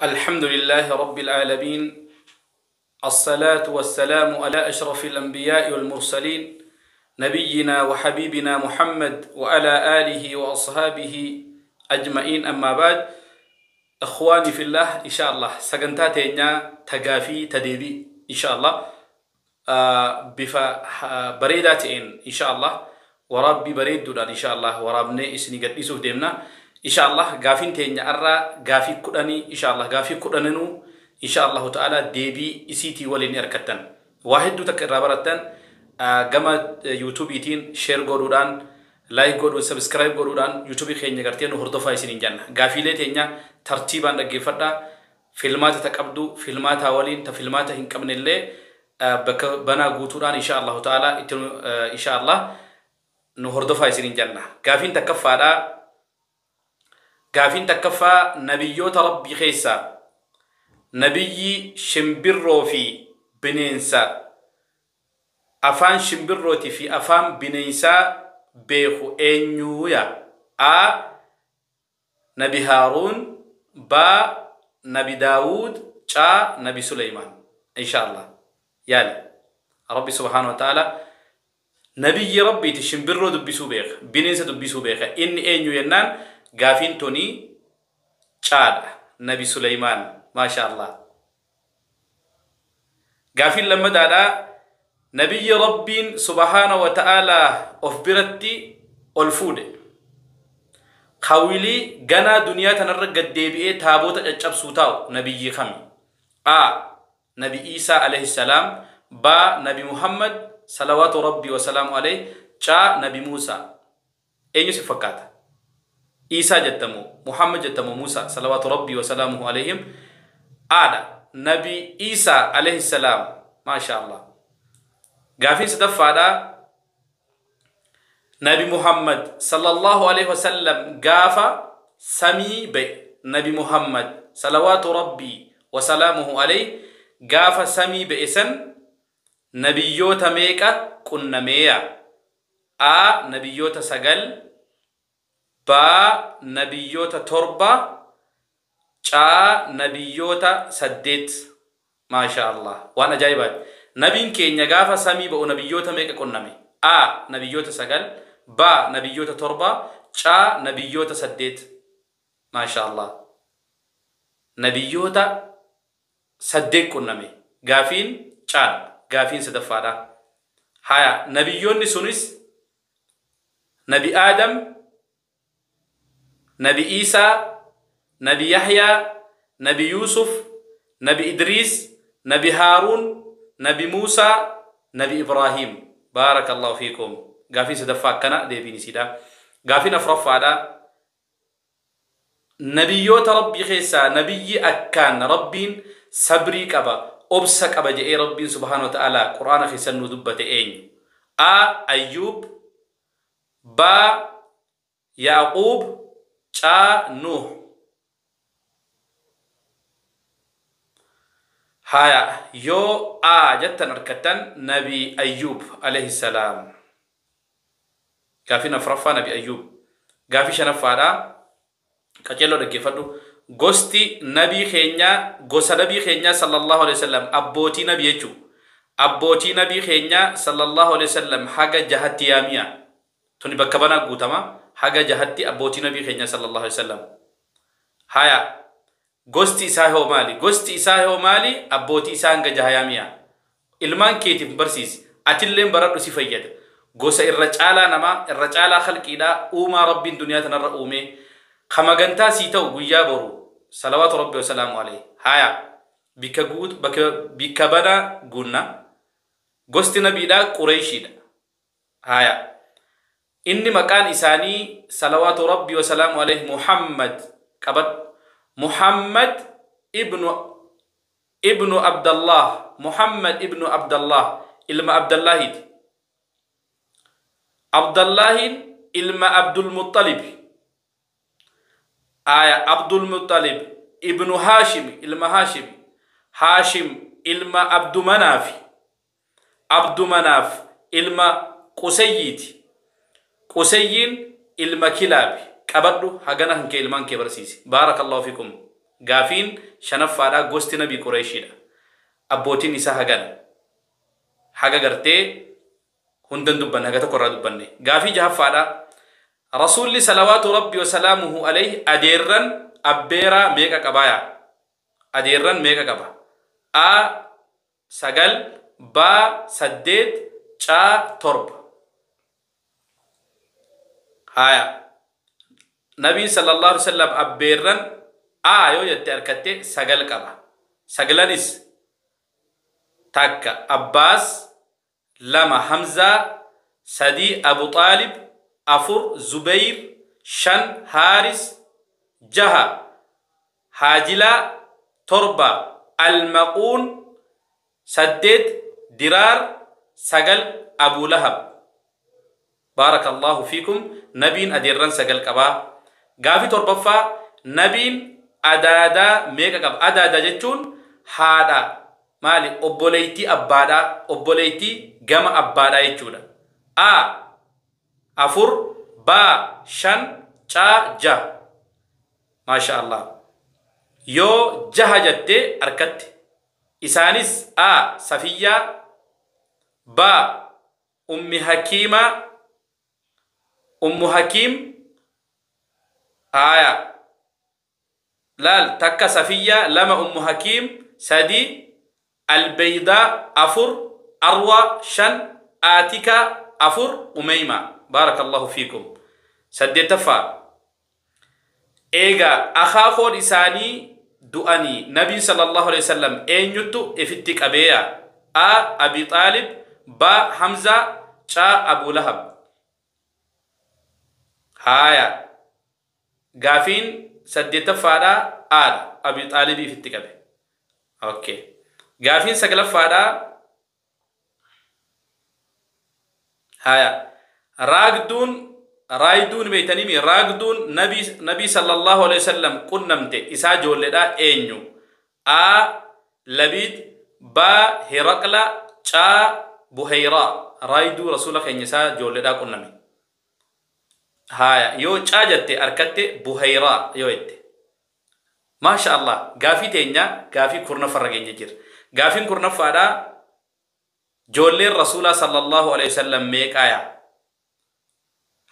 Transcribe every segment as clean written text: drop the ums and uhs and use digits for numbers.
الحمد لله رب العالمين، الصلاة والسلام على أشرف الأنبياء والمرسلين، نبينا وحبيبنا محمد وعلى آله وأصحابه أجمعين، أما بعد. إخواني في الله، إن شاء الله sagantaa teenya ta gaafii ta deebii إن شاء الله bifa bareedaa ta'een إن شاء الله waraabbii bareedduudhaan إن شاء الله waraabnee isinii gadhiisuuf deemna. إن شاء الله gaafiin teenya irraa gaafii 10 إن شاء الله gaafii 10nuu إن شاء الله تعالى deebii isiitii waliin ni argattan. Waa hedduu takka irraa barattan. Gama YouTubeiitiin share godhuudhaan, like godhuun, subscribe godhuudhaan YouTubeii keenya gartee nu hordofaa isiniin jenna. Gaafiilee teenya tartiibaan dhaggeeffadhaa. Filmaata ta qabdu filmaataa waliin, ta filmaata hin qabne illee bakka banaa guutuudhaan إن شاء الله تعالى itti إن شاء الله nu hordofaa isiniin jenna. Gaafiin takkaffaadhaa. Gaafiin takkaffaa, nabiyyoota Rabbii keessaa nabiyyi shimbirroo fi bineensa, afaan shimbirrootii fi afaan bineensaa beeku eenyuuya? A. Nabi Haaruun, B. Nabi Daawud, C. Nabi Suleymaan. إن شاء الله yaali. Rabbi سبحانه وتعالى nabiyyi Rabbiiti shimbirroo dubbisuu beeka, bineensa dubbisuu beeka, inni eenyu jennaan, gaafiin tuni caadha, Nabi Suleymaan. ما شاء الله. Gaafiin lammadaadha. Nabiyyi Rabbiin سبحانه وتعالى of biratti ol fuudhe, kawilii ganaa duniyaa tanarra gaddeebi'ee taabota caccabsuu taa'u nabiyyi kami? A. Nabi Iisaa عليه السلام, B. Nabi Muhammad صلوات ربي وسلامه عليه, C. Nabi Muusaa. Eenyu si fakkaata? Iisaa jettamu, Muhammad jettamu, Muusaa صلوات ربي وسلامه عليهم? Aadha, Nabi Iisaa عليه السلام. ما شاء الله. Gaafiin sadaffaadha. Nabi Muhammad صلى الله عليه وسلم gaafa samii ba'e, Nabi Muhammad صلوات ربي وسلامه عليه gaafa samii ba'e san nabiyyoota meeqa qunnameeya? A. Nabiyyoota sagal, B. Nabiyyoota 7, C. Nabiyyoota 8. ما شاء الله, waan ajaa'ibaati. Nabiin keenya gaafa samii ba'u nabiyyoota meeqa qunname? A. Nabiyyoota sagal, B. Nabiyyoota 7, C. Nabiyyoota 8. ما شاء الله, nabiyyoota 8 qunname. Gaafiin caadha, gaafiin sadaffaadha. Haya, nabiyyoonni sunis Nabi Aadam, Nabi Iisaa, Nabi Yahyaa, Nabi Yuusuf, Nabi Idriis, Nabi Haaruun, Nabi Muusaa, Nabi Ibraahim. بارك الله فيكم. Gaafiin sadaffaa akkana deebiin isiidha. Gaafiin afuraffaadha. Nabiyyoota Rabbii keessaa nabiyyi akkaan Rabbiin sabrii qaba, obsa qaba jedhee Rabbiin سبحانه وتعالى Quraana keessan nu dubbate eenyu? A. Ayyuub, B. Yaaquub, C. Nuh. Haya, yoo A jettan harkattan, Nabi Ayyuub عليه السلام. Gaafiin afuraffaa Nabi Ayyuub. Gaafii shanaffaadha. Qaceelloo dhaggeeffadhu. Gosti nabii keenyaa, gosa nabii keenyaa صلى الله عليه وسلم, abbootii nabii jechuu, abbootii nabii keenyaa صلى الله عليه وسلم haga jahatti yaamiya. Tuni bakka banaa guutama. Haga jahatti abbootii nabii keenyaa صلى الله عليه وسلم. Haya, gosti isaa hoo maali? Gosti isaa hoo maali? Abbootii isaa hanga jaha yaamiya. Ilmaan keetiif barsiisi, atilleen baradhu, si fayyada. Gosa irra caalaa namaa, irra caalaa khalqiidhaa, uumaa Rabbiin duniyaa tanarra uume, kamagantaa sii ta'u guyyaa boru صلوات ربي وسلامه عليه. Haya, bikka guut, bakka banaa guunna. Gosti nabiidhaa Qureeshiidha. Haya, inni maqaan isaanii صلوات ربي وسلامه عليه Muhammad qabad, Muhammad ibnu Abdallah, Muhammad ibnu Abdallah, ilma Abdallahiiti. Abdallahin ilma Abdulmuxalib. Aya, Abdulmuxalib ibnu Haashim, ilma Haashim, Haashim ilma Abdumanaafi, Abdumanaaf ilma Qusayyiiti, Qusayyiin ilma Kilaabi. Qabadhu hagana, hankee ilmaan kee barsiisi. بارك الله فيكم. Gaafiin shanaffaadha gosti nabii Qureeshiidha. Abbootiin isaa hagana. Haga gartee hundan dubbanne haga tokko irraa dubbanne. Gaafii jahaffaadha. Rasuulli salawaatu rabbi wa salaamuhu alayhi adeerran abbeeraa meeqa qabaaya? Adeerran meeqa qaba? A 9, B 8, C 7. Haya. Nabiin sallallahu alaihi wasallam abbeerran A yoo jette harkatte 9 qaba. Saglanis takka Abbaas, 2 Hamza, 3 Abu Xaalib, 4 Zubayr, 5 Haaris, 6 Haajilaa, 7 Almaquun, 8 Diraar, 9 Abu Lahab. Baarakallahu fiikum. Nabiin adeerran 9 qabaa. Gaafii torbaffaa nabiin adaadaa meeqa qaba? Adaadaa jechuun haadha maali? Obboleettii abbaadhaa, obboleettii gama abbaadhaa jechuudha. A 4, B 5, C 6. Maasha Allah. Yoo 6 jettee harkatti. Isaanis A Safiyyaa, B Ummi Hakiima, Ummu Hakiim. Aya laal takka Safiyyaa, 2 Ummu Hakiim, 3 Albaydaa, 4 Arwa, 5 Aatika, 4 Umeyma. Baarakallahu fiikum. 8ffaa eega akaakoon isaanii du'anii nabiin sallallahu alaihi wasallam eenyuttu ifitti qabeeya? A Abi Xaalib, B Hamza, C Abu Lahab. Haya. Gaafiin 8ffaadha Aadha. Abi Xaalibii ifitti qabe. Okay. Gaafiin 9ffaadha. Haya. Raagduun beeytanii raagduun nabii sallallahu alaihi wasallam qunnamte isaa ijoolleedha eenyu? A Labiid, B Hiraqla, C Buhayraa. Raagduu rasuula keenya isaa ijoolleedha qunname. Haya. Yoo C jette harkatte Buhayraa yoo jette. Maasha Allah. Gaafii teenya gaafii kurnaffarra keenya jira. Gaafiin kurnaffaadha ijoolleen rasuulaa sallallahu alaihi wasallam meeqaaya?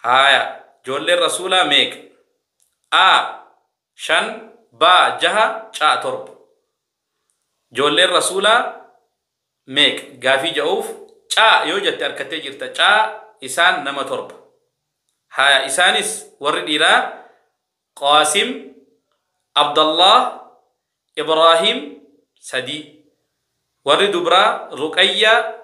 Haya. Ijoolleen rasuulaa meeqa? A 5, B 6, C 7. Ijoolleen rasuulaa meeqa? Gaafii ja'uuf C yoo jette harkattee jirta. C isaan nama 7. Haya. Isaanis warri dhiiraa Qaasim, Abdallah, Ibraahim 3. Warri dubraa Ruqayya,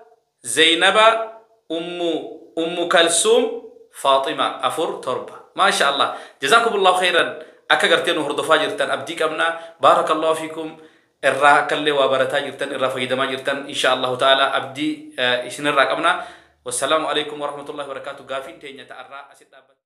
Zaynaba, Ummu Kalsuum, Faaxima 4 7. Maasha Allah. Jazaakumullahu khayran. Akka gartee nu hordofaa jirtan abdii qabna. Baarakallahu fiikum. Irraa akkallee waa barataa jirtan, irraa fayyadamaa jirtan insha Allahu ta'ala abdii isinirraa qabna. Wassalaamu alaikum warahmatullahi wabarakaatu. Gaafiin teenya ta'arraa asitti dhaabbata.